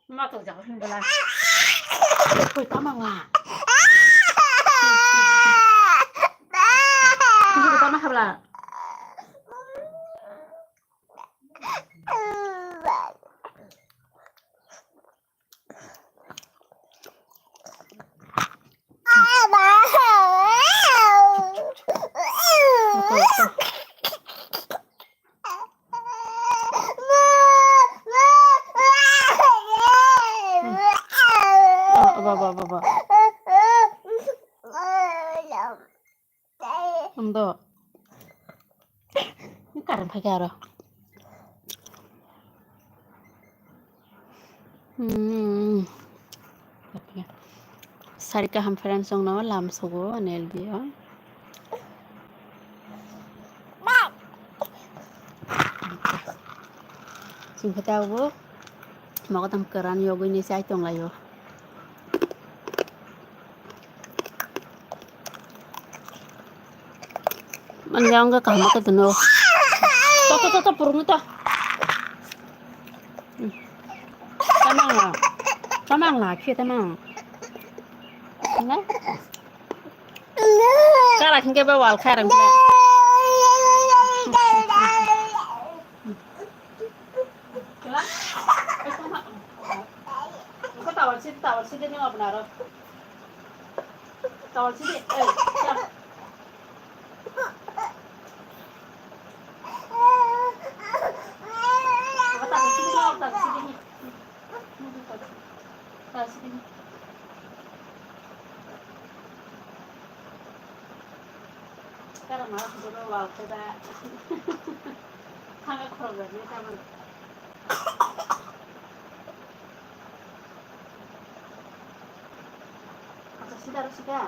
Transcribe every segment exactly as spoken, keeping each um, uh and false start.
Ma to jaga hin bela. Koi tama nga. Koi tama habla. Baba, baba. Ando. Karam phai aro. Hmm. Sari kaham friends wngno lam sugo ani L B o. Chwng khe tabuk mogodam kwran yogwi ni chai tonglaio. Mani ang kaham khe tono. To, to, to, to, purung to. Tamang la. Tamang la, khe tamang. Na? Kara khingke ba wal khairang. Kela? Engko tawal sidi, tawal sidi ni abna ro. Tawal sidi, eh, ya. Tawal sidi ni, tawal sidi ni. Tawal sidi ni. Kara ma khudoro wal kheda. Thanga khorok rok ni tamo. Acha sida ro sida.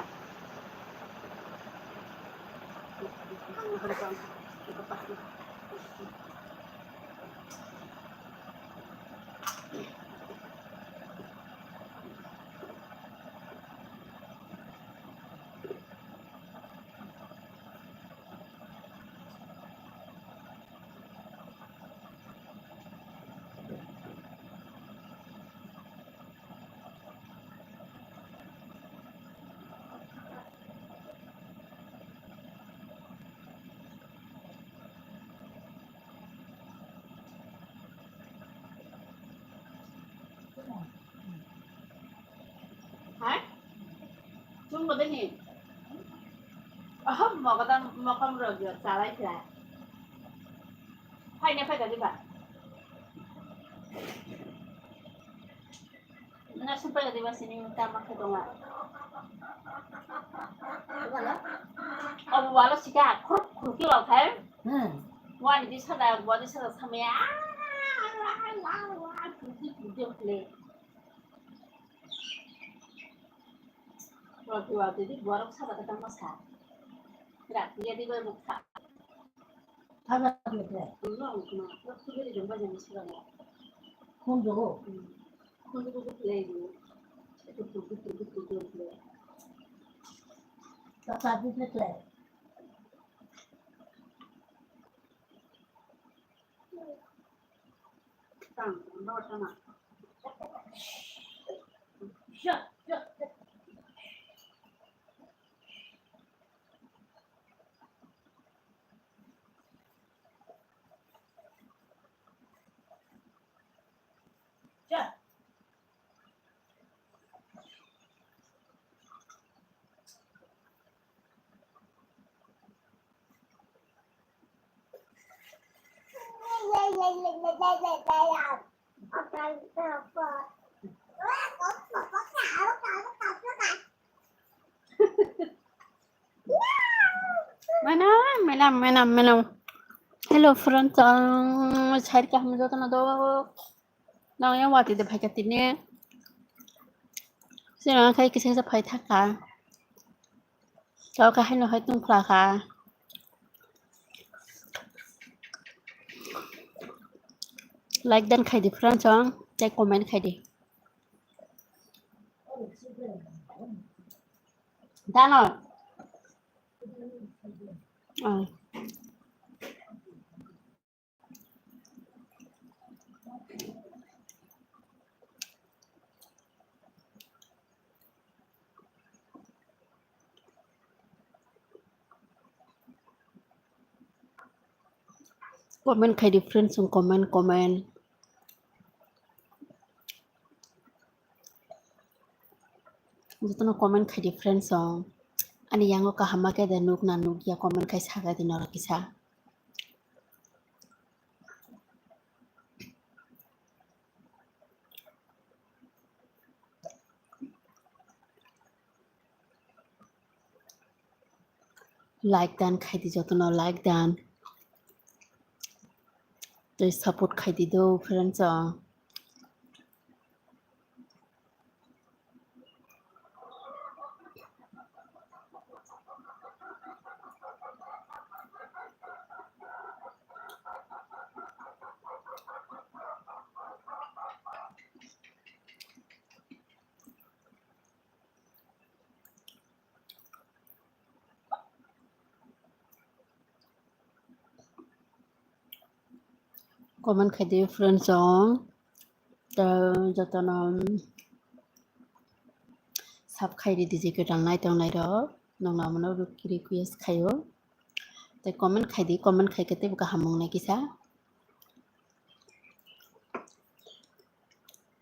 Hai? Chwng bo dini. Aham mogodam mokam rok yo chalai kha. Phaina phaikha diba? Na supai diba sini tama khe tonga. Obo walo sika khuruk khuruk khe wal khai. Hmm. Wani di sada, wani sada samaya. Khuruk khuruk khe. Wati wati di borok sada kata masa. Rak dia di bai mukha. Thaba kete. Ulo ukma, lok tu beri jomba jom sura ya. Khun jogo. Khun jogo tu play di. Tu tu tu tu tu tu play. Tata tu play. Manam, manam, manam, manam. Hello, friends. Ang side kaham jotono do. Nang yang wati de phai ka tini. Sino khai kisa kisa phai thaka. Tao ka haino hai tong phla kha. Like dan khai di, friends, ang tei comment khai di. Dano. Oh. Comment khai di, friends, chwng comment, comment. Jotono comment khai di, friends, chwng. Ani yango kaham ma khe de nuk na nuk ya, comment khai sa khe di norok kisa. Like dan khai di jotono, like dan. Tei support khai di do, friends, o. Comment khai di, friends, o. Tei jotono sub khai di, D J kwtal nai tongnai rok. Nokno omono request khaio. Tei comment khai di, comment khai khe teibo kaham wngnai kisa.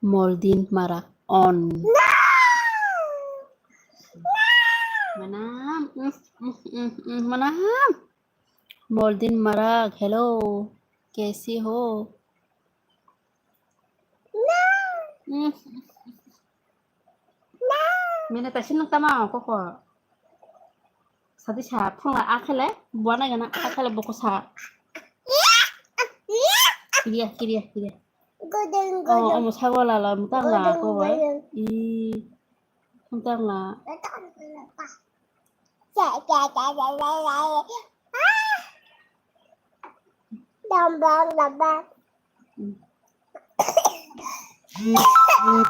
Moldin Marak on. Manam, mm, mm, mm, mm, manam. Moldin Marak, hello. Kaisi ho? Mm. Mene tasi nung tama koko. Sadi sa phung la akhele, buana gana akhele boko sa. Kiria, kiria, kiria. Oh, omo sago la la, mutang la ko bai. I, mutang la.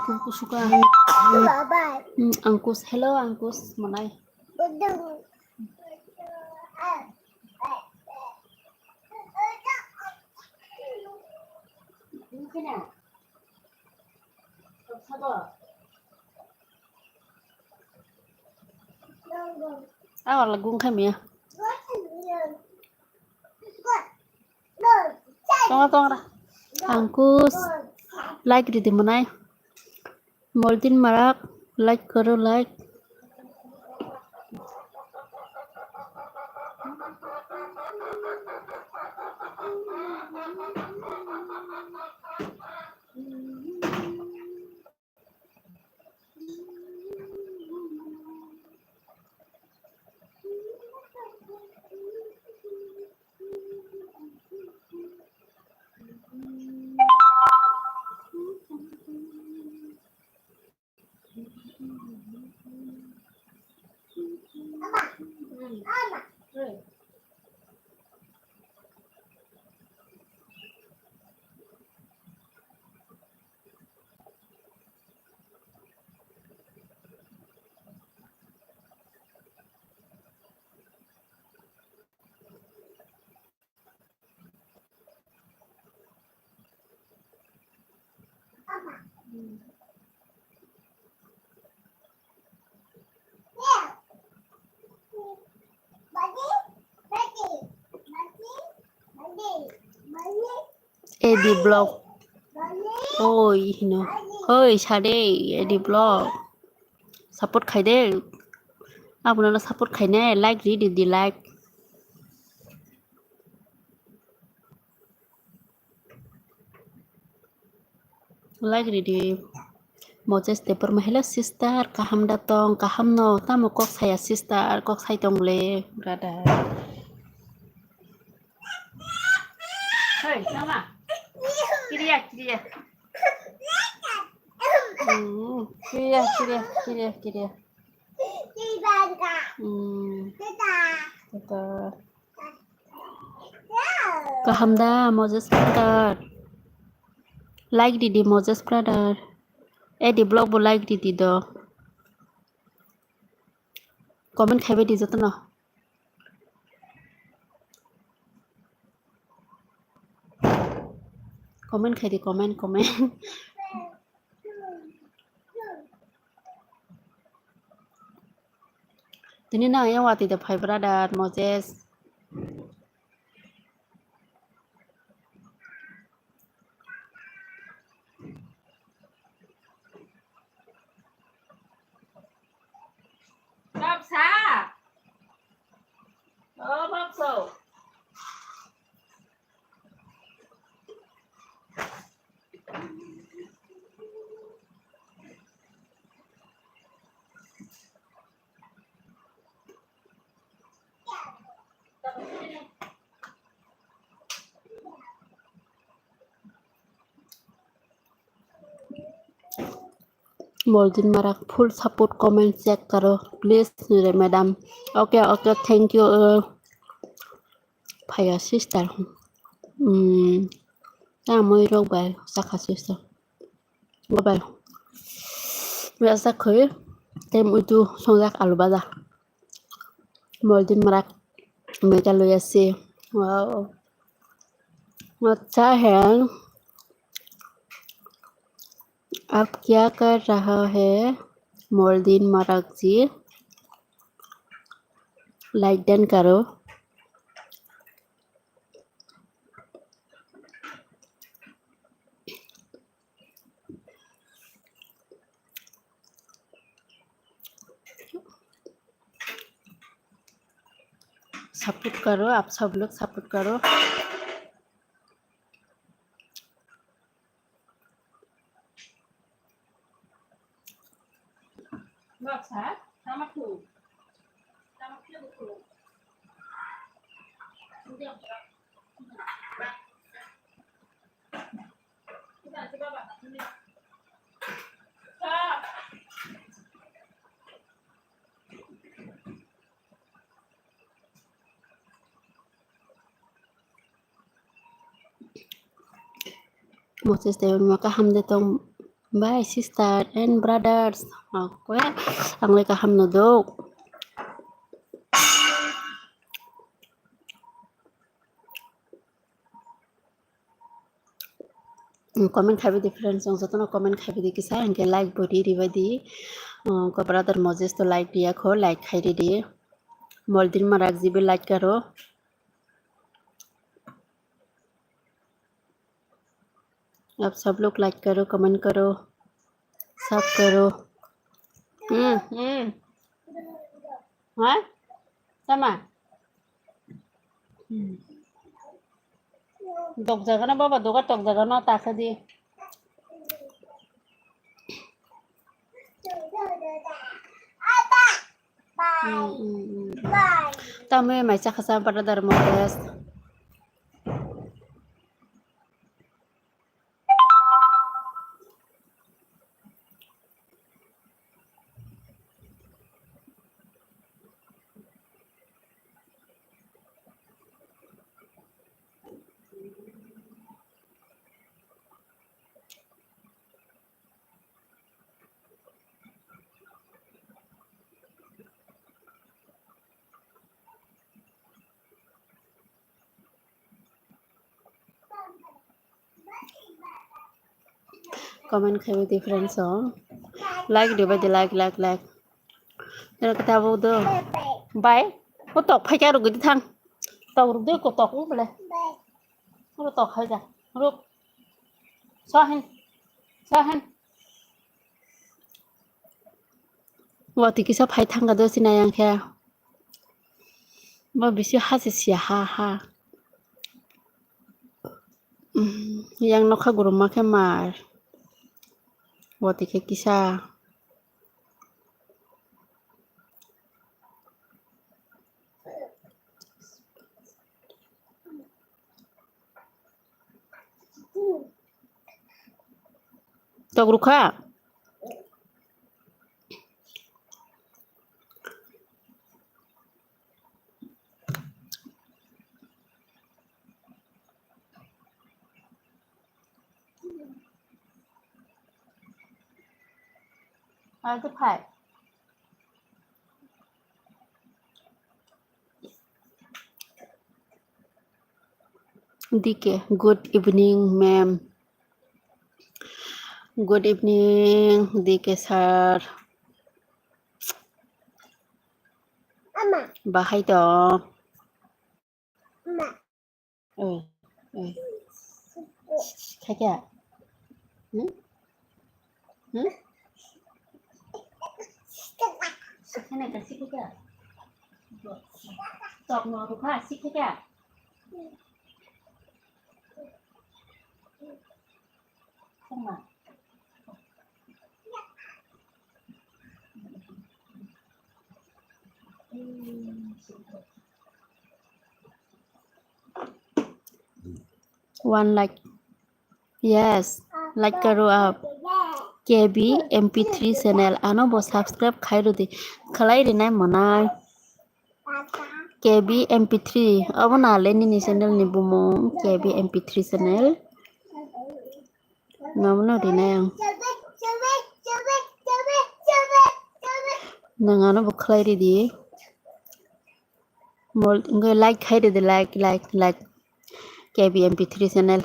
Kuku suka. Angkus, hello, Angkus, manai. Awal lagung kami ya. Tongra, tongra. Angkus, like ridi manai. Moldin Marak, like karo, like. Edi block. Oi, hino. Oi, sade, edi block. Support khai de. Abono support khai ne, like ri di, di like. Like ridi. Moses Debbarma, hello sister, kaham da tong, kaham no, tamo kok saya sister, kok sai tong le, brother. Hey, mama. Kiriya, kiriya. Hmm, kiriya, kiriya, kiriya, kiriya. Hmm. Tata. Kaham da, Moses brother. Like ridi, Moses brother. Edi vlog bo like ridi do. Comment khaibai di jotono. Comment khai di, comment, comment. Tini nang yang wati de phai brother Moses. Babsa. Oh, babsa. Moldin Marak full support, comment check karo please re madam. Okay, okay, thank you. Uh, phaya sister. Hmm. Tamoi rok bai sakha sister. Go bai. Mesa khoi. Tem utu songjak alu baja. Moldin Marak, Meghalaya se. Wow. अच्छा है। आप क्या कर रहा है मोल्दीन मरक जी? Like done करो। Support करो, आप सब लोग support करो। Moses Debbarma kaham de tong bai sister and brothers. Okay, ang le kaham no do. Comment khaibai di friends, ang jotono comment khaibai di kisa, hingke like bo ri ribai di. Ko brother Moses to like riya kho, like khai ri di. Moldin Marak ji bhi like karo. आप सब लोग like करो, comment करो, सब करो। Hmm, hmm. Ha? Tama? Hmm. Tok jaga na baba, doga tok jaga na ta kha di. Hmm, hmm, hmm. Tamo mai chakha sa brother Moses. Comment khaibai di friends o. Like di bai di, like, like, like. Tera kata bo do. Bai. Ko tok phai ka ruk di thang. Tok ruk di ko tok u bole. Ko tok hai da. Ruk. Sahin. Sahin. Wati kisa phai thangka do sinai ang khe. Bo bisi ha se sia ha ha. Yang nokha guruma khe mar. Boti khe kisa. Tok rukha. Ate phai. D K, good evening, ma'am. Good evening, D K sir. Bahai dong. Oi, oi. Khaikha? Hmm? Hmm? Sikhaina ka sikhaikha? Tok no rukha sikhaikha? Tongma. One like. Yes, like karo aap. K B M P three channel ano bo subscribe khai rwdi. Khlai rinai monai. K B M P three obo na le nini channel ni bumung K B M P three channel. Nono rinai ang. Nang ano bo khlai ridi. Mol, like khai ridi, like, like, like. K B M P three channel.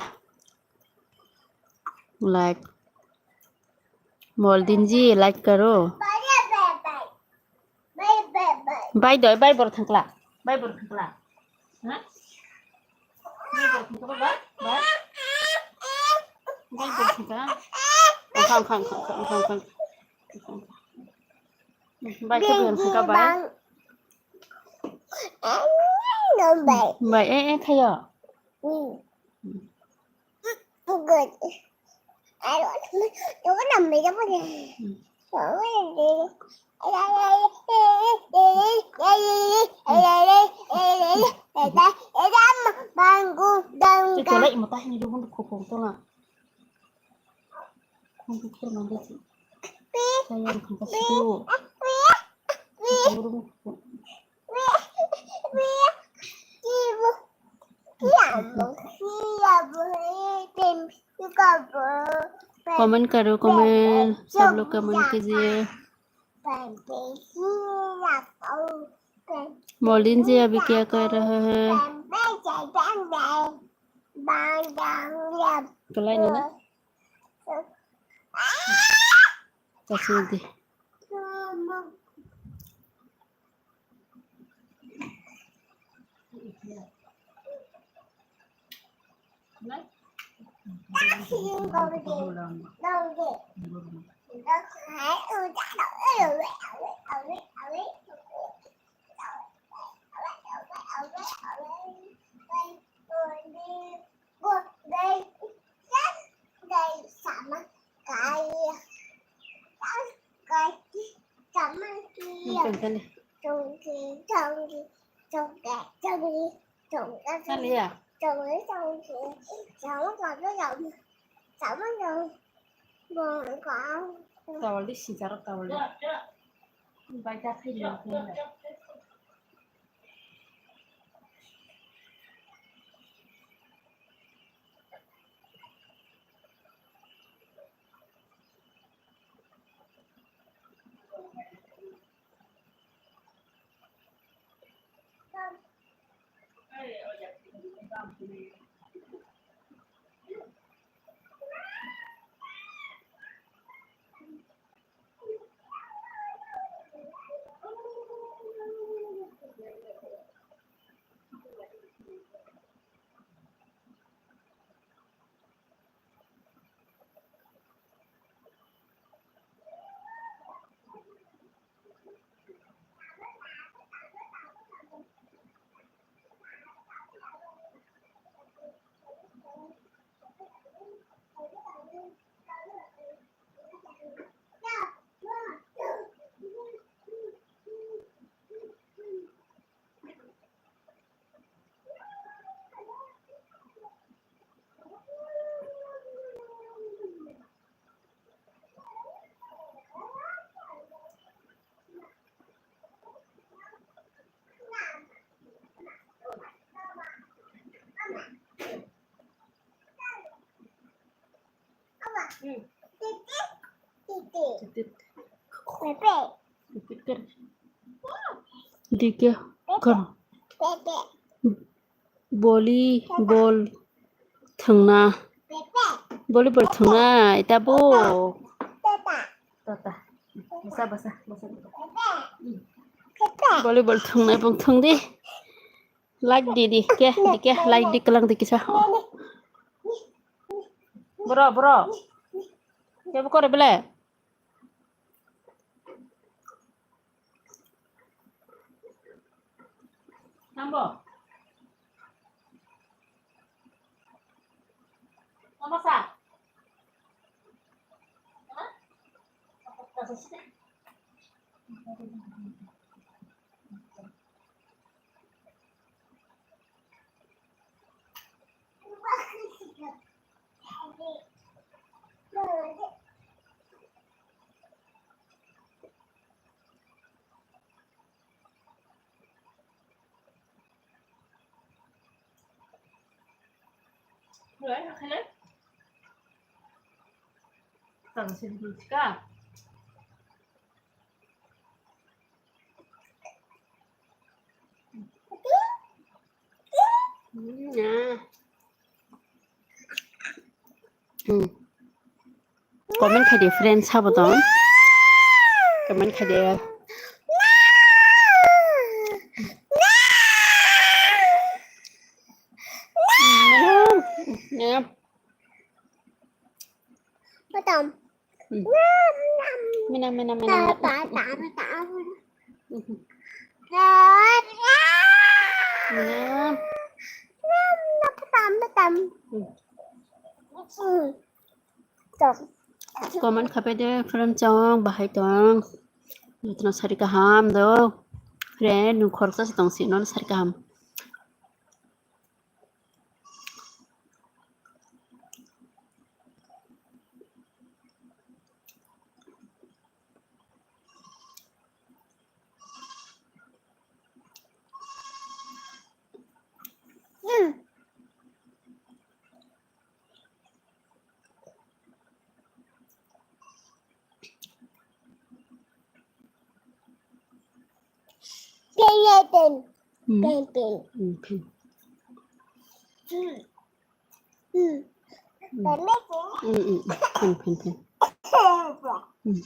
Like. Moldinji, like karo. Bai doi, bai bor thangkla. Bai bor thangkla. Ha? Bai bor thangkla, bai, bai. Bai bor thangkla. Khang, khang, khang. Bai khe bor thangkla, bai. Bai, eh, eh, khayo. Comment karo, comment, सब लोग comment कीजिए। मोलिन जी अभी क्या कर रहा है? Kalai nana. Kasih deh. Tawal di sincharo tawal di. Bai ta khai ni. Dike kor. Volleyball thwngna. Volleyball thwngna, ita bo. Tata. Basa, basa, basa. Volleyball thwngnai bong thwng di. Like di di, ke, di ke, like di, kelang di kisa. Bro, bro. Ke bo kore bele. Nambo. Namasa. Hmm. Comment khai di, friends sabo tong. Comment khai di. Minam, minam. Minam, minam, minam. Minam. Comment khapai de, friend chong, bahai tong. Jotono sari kaham do. Friend, nung khoroksa se tong si, nono sari kaham. Pin, pin, pin. Hmm. Pin, pin. Hmm, pin. Hmm. Hmm. Hmm, hmm, hmm. Pin, pin, pin. Hmm.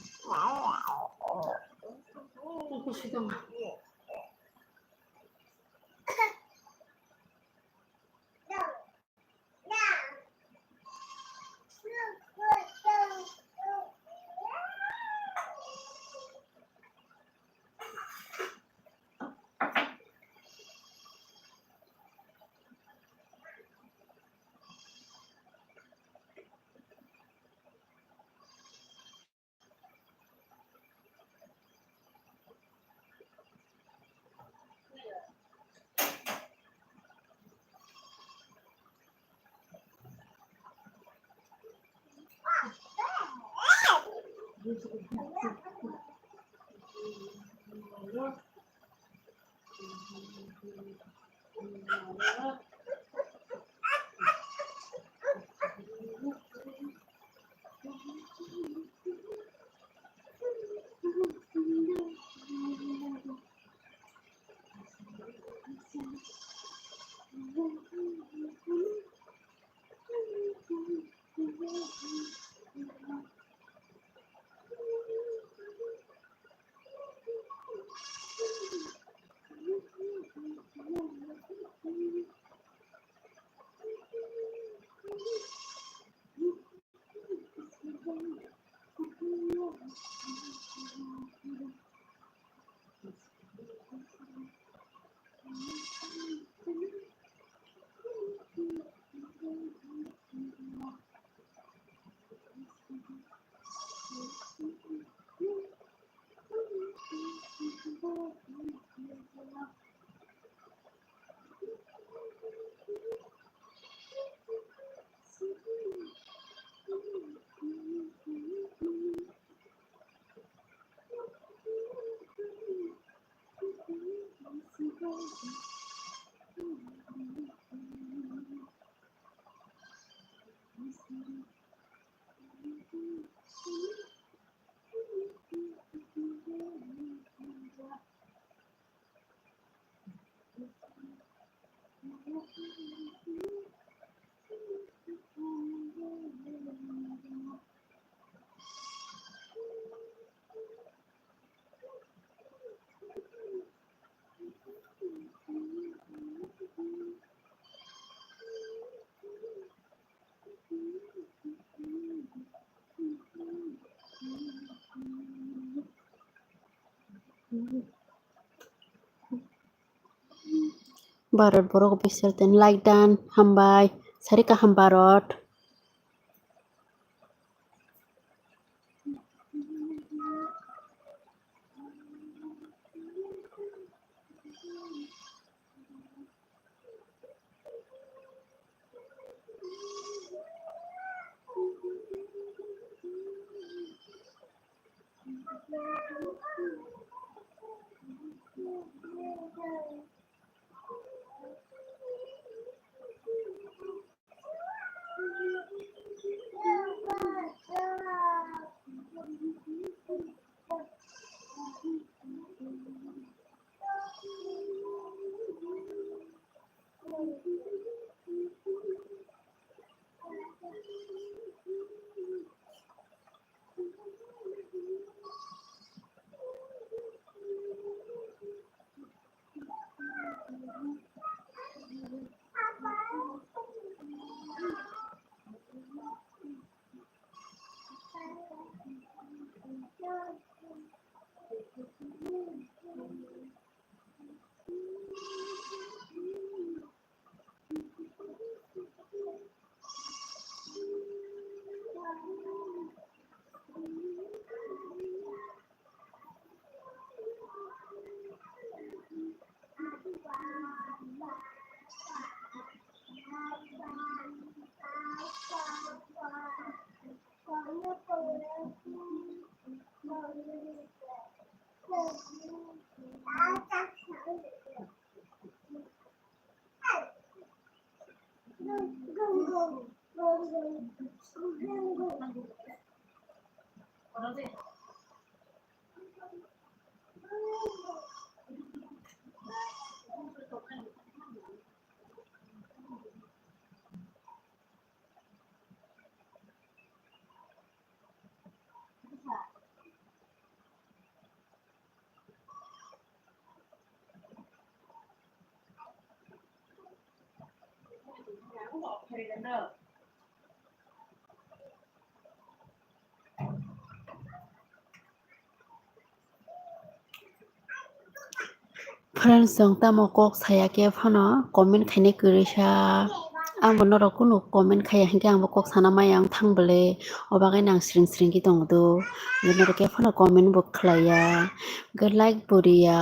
Bharat borok official ten like dan, hambai, sari kaham Bharat. Friends, chwng tamo kok saya khe phano comment khainai kwrwi sa. Ang bo norok kunu comment khaiya hinkhe ang bo kok sana maya wng thang bwle, o bagwi no ang sring sring khe tongo do. Norok khe phano comment bo khlaiya, hwnkhe like bo riya.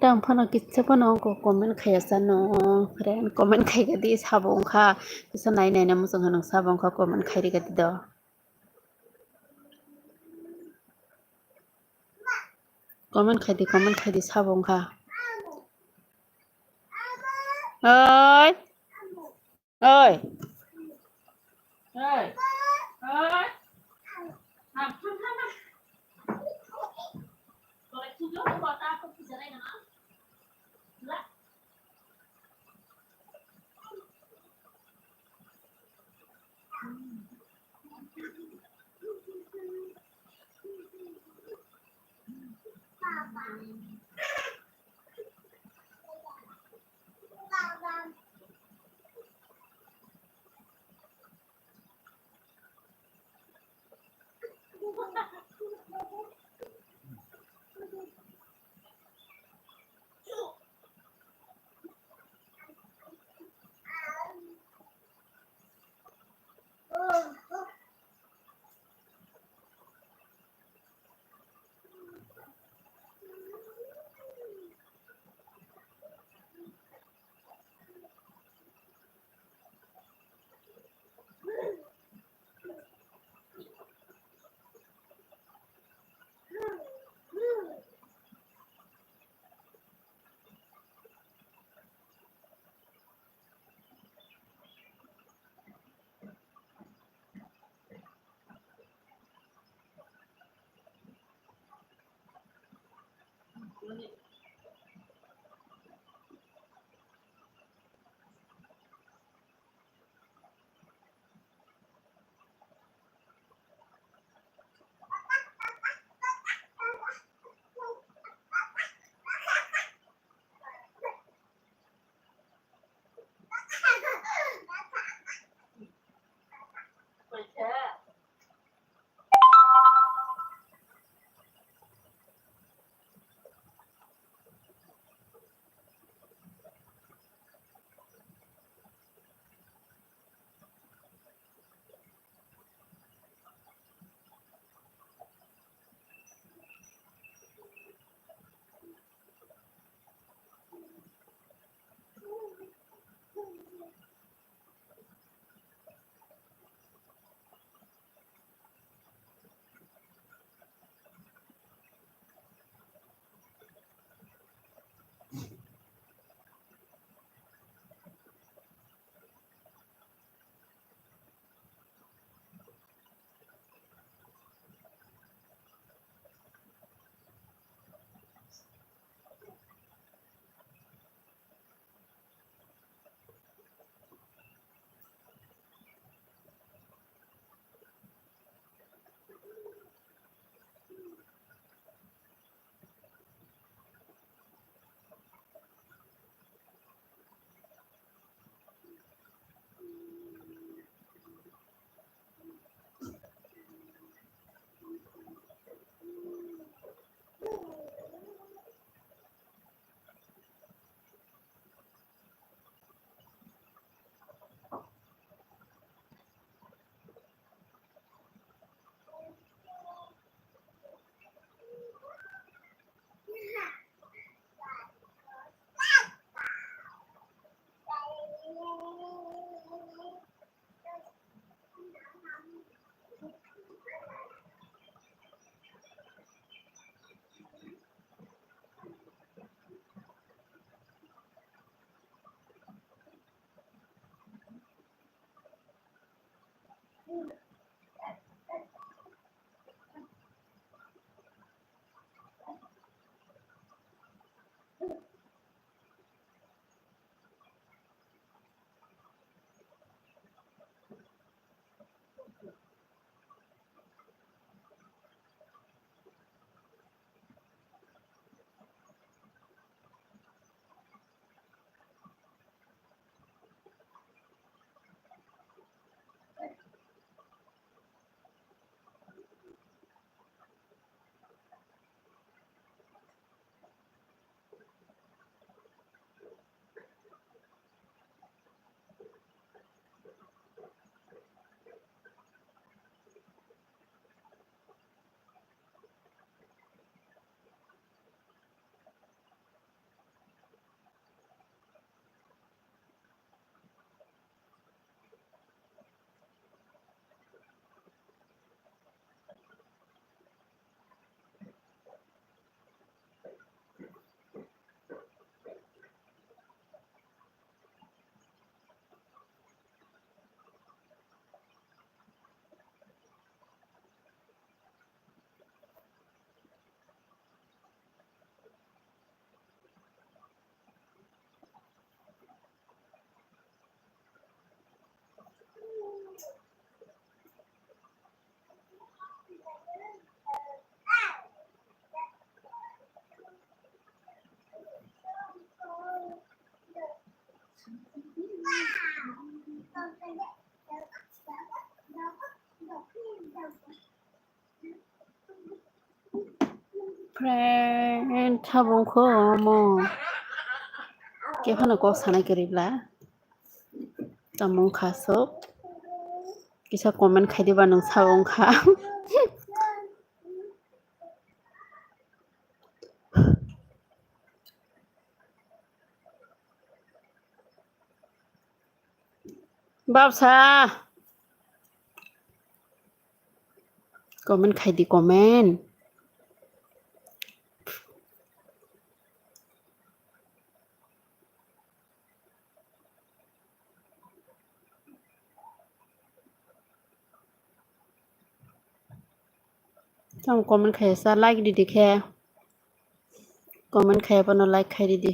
Tang phano kisa phano wngkha comment khaiya sano, friend comment khaikha di sabo wngkha, kisa nai nai na muchung kha nang sabo wngkha comment khairikha di do. Comment khaidi, comment khaidi, sabo wngkha. Oi. Oi. Oi. Oi. Friend, tabo wngkha omo. Khe phano kok sanai kwrwi bla. Tamo wngkha sok. Kisa comment khai diba nwng sabo wngkha. Babsa. Comment khai di, comment. Tamo comment khai sa, like di di khe. Comment khai phano like khai di di.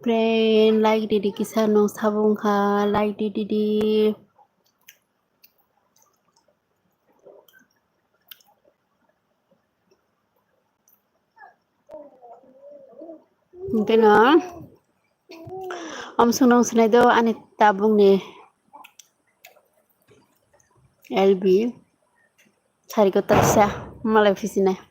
Friend, like di di kisa nwng sabo wngkha, like di di di. Hingke no, om sung nung sinai do ani tabuk ni L B sari ko taksa malai phi sinai.